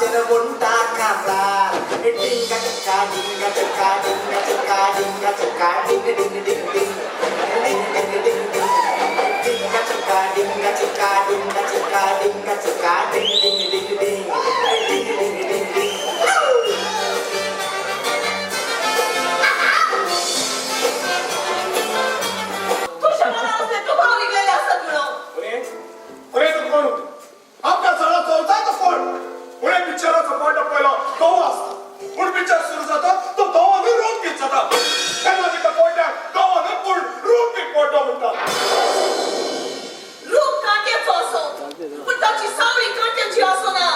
भाशेन म्हणटा कांतार डिंगा चक्का डिंगा चक्का डिंगा चक्का डिंगा चक्का डिंग डिंग डिंग डिंग डिंग डिंग डिंग डिंग डिंगा चक्का डिंगा चक्का डिंगा चक्का डिंगा चक्का डिंग डिंग डिंग डिंग डिंग डिंग डिंग डिंग. तुझ्या मनात असले दुबाव निघलेले आसत म्हणून. अरे अरे तूं कोण? आमकां सगळो चलताय तो कोण? फुडें पिक्चराचो पडटो पयलो गंव आसता, पूण पिक्चर सुरू जाता तो गंव न्हय रोमगीत जाता. तेन्ना तिका पडट्याक गंव न्हय पूण रोमगीत पडटो म्हणटा. रूप कांट्याचो असो पूण ताची सावळी कांट्याची आसना,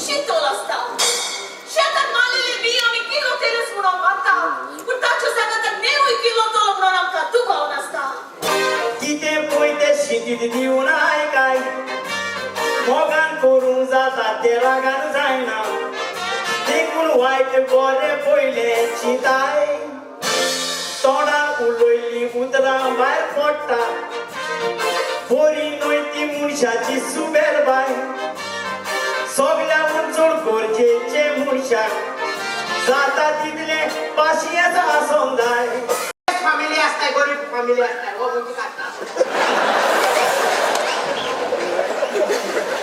शितोल आसता. शेतान मारलेले बी आमी किलो तेलच म्हणून मारता, पूण ताच्या सांगाताक नेरूय किलो तलो म्हणून आमकां दुबाव नासता. कितें पळय तें शितीद दिवन आयकाय, मोगान करूंक जाता तें रागान जायना, देखून वायट बरें पयलें चिंताय. तोंडान उलयल्लीं उतरां भायर पडटा, बरी न्हय ती मनशाची सुबेर बाय. सगल्याहून चड गरजेचें मनशाक जाता तितलें पाशियेंस आसूंक जाय. फॅमिली आसताय, गरीब फॅमिली आसताय, हो खंयची काडटा?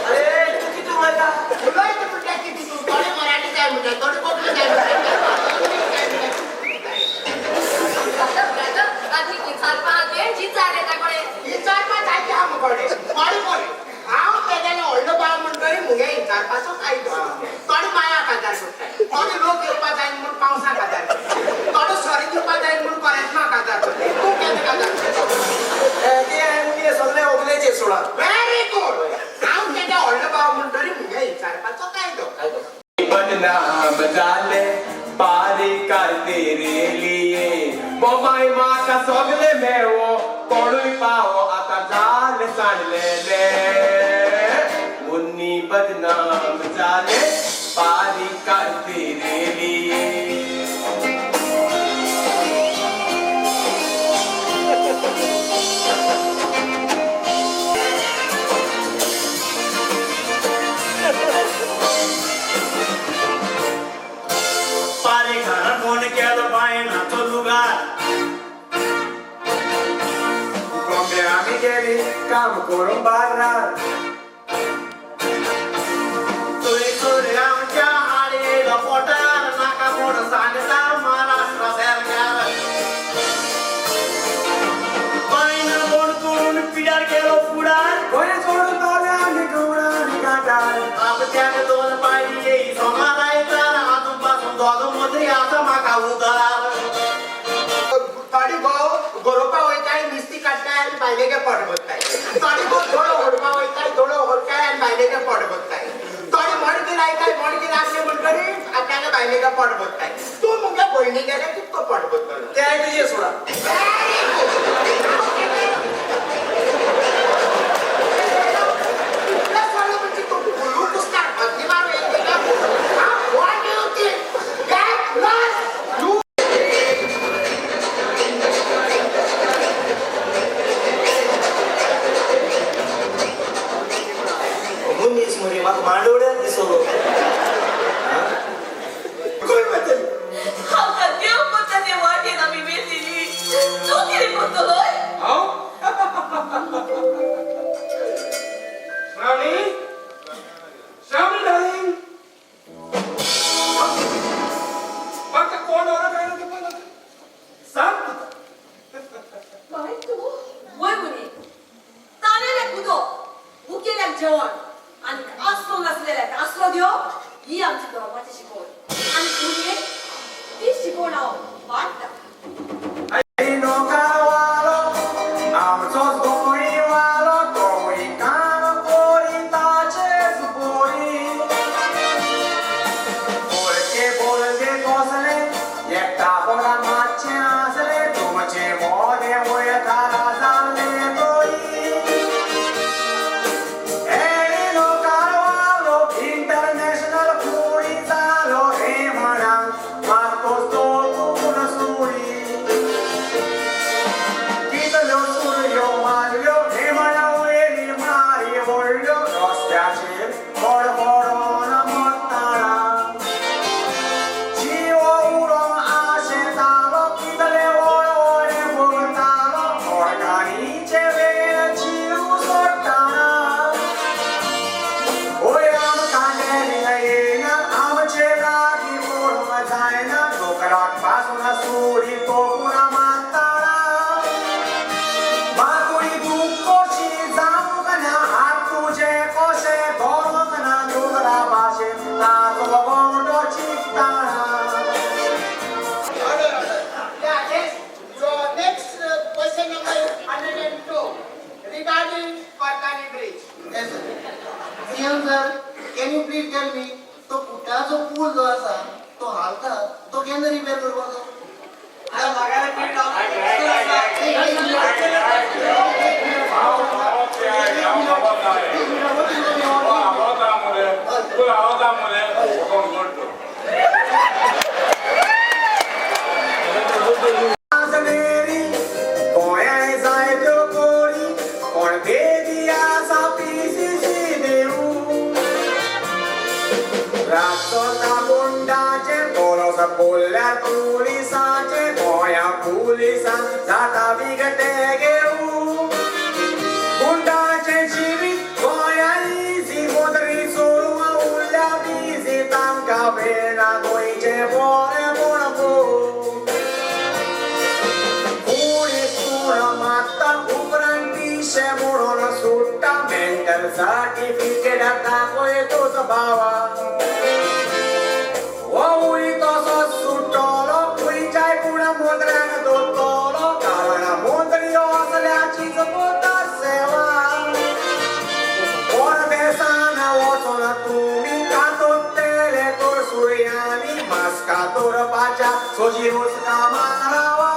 अरे तूं कितें उलयता? उलयता म्हणल्यार कितें तूं? थोडे मराठी जाय म्हणटा, थोडे कोंकणी जाय म्हणटा. विचारपा जायते आहा मुकोडे थोडे बरें. हांव तेगेलें व्हडलो भाव म्हणटरी मुगे विचारपाचो कायदो. थोडे माया काजार करताय, थोडे लोक येवपा जाय म्हूण पावसा काजार करताय, थोडे सॉरी दिवपा जाय म्हूण कोरेस्मा काजार करताय. तूं केन्ना काजार करता? ते हांवें मुगे सगळे व्हंकलेचेर सोडा. Very good. हांव तेगे व्हडलो भाव म्हणटरी मुगे विचारपाचो कायदो. बदनाम जाले पारीकार तेरे लिए, बोमाय म्हाका सगले मेवो कोणूय पावो आतां जाले सांडलेले. मुन्नी बदनाम जाले पारीकार तेरे लिए. पारे घरान फोन केलो बायणाचो लुगार, गोंबे आमी गेली काम करूंक बार्रार. थंयसर आमच्या आडयेलो पोटार, नाका म्हूण सांगता महाराष्ट्र सरकार. बायन बोण करून पिड्यार केलो फुडार, गोंय सोडून पावले आमी गवळान घाटार. आपत्याक दोन पायली येई सोमार आयतार, आजून पासून दोग मोदरी आसा म्हाका उदार. थोडी घोव गरोवपा वयताय, नुस्तीं काडटाय आनी बायलेगे पोट भरताय. थोडी घोव दोळो होडपा वयताय, दोळो होडटाय आनी बायलेगे पोट भरताय. थोडी मडकी लायताय, मडकी लागली म्हणटरी आपल्याले बायलेगे पोट भरताय. तूं मुगे भयणी गेले कितको पोट भरतलो? ते हांवें तुजेर सोडा. Very good. म्हणजे तूं फुलू कुस्तार बदली मारू एक. What do you think? Get lost! You मनीस मरे म्हाका मांडवड्यात दिसलो. खंय वतली? आमकां देव करता ते वाटेन आमी वेतली, तूं कितें करतलोय? हांव श्रावणी, श्रावणी डार्लिंग, म्हाका कोण व्हरो काय ना तें पळय सांग तुका. बाय तूं वय मुनी तानेल्याक उदक, मुखेल्याक जेवण आनी आसलो नासलेल्याक आसरो दिवप ही आमची धर्माची शिकवण. आनी मुनये ती शिकवण हांव पाळटा. कारवालो आमचोच गोंयवालो, तोय काम करी ताचेच बोरी. बोलके बोलके कसले एकटा बोला मातशें आसले, तुमचे मोदे वयतारा जाल्ले तोरी. एडिनो कारवालो इंटरनॅशनल कुडी जालो, हे म्हणान मारतोच तो पूर्ण सुरी. Sir, can you please tell me, तो कुटाचो पूल जो आसा तो हालता, तो केन्ना रिपेर करपाचो? पोलिसाचे गोंया पुलिसां जाता विगते घेऊ गुंडाचे जिवीत गोंया इजी मोदरी चोरून उरल्या बिजी तांकां वेळना गोंयचे बरें पळोवंक कोणी कोण मारता उपरांत पिशे म्हणून सुट्टा मेंटल सर्टिफिकेट दाखय तोच भावा. Soji Rusca Marawa.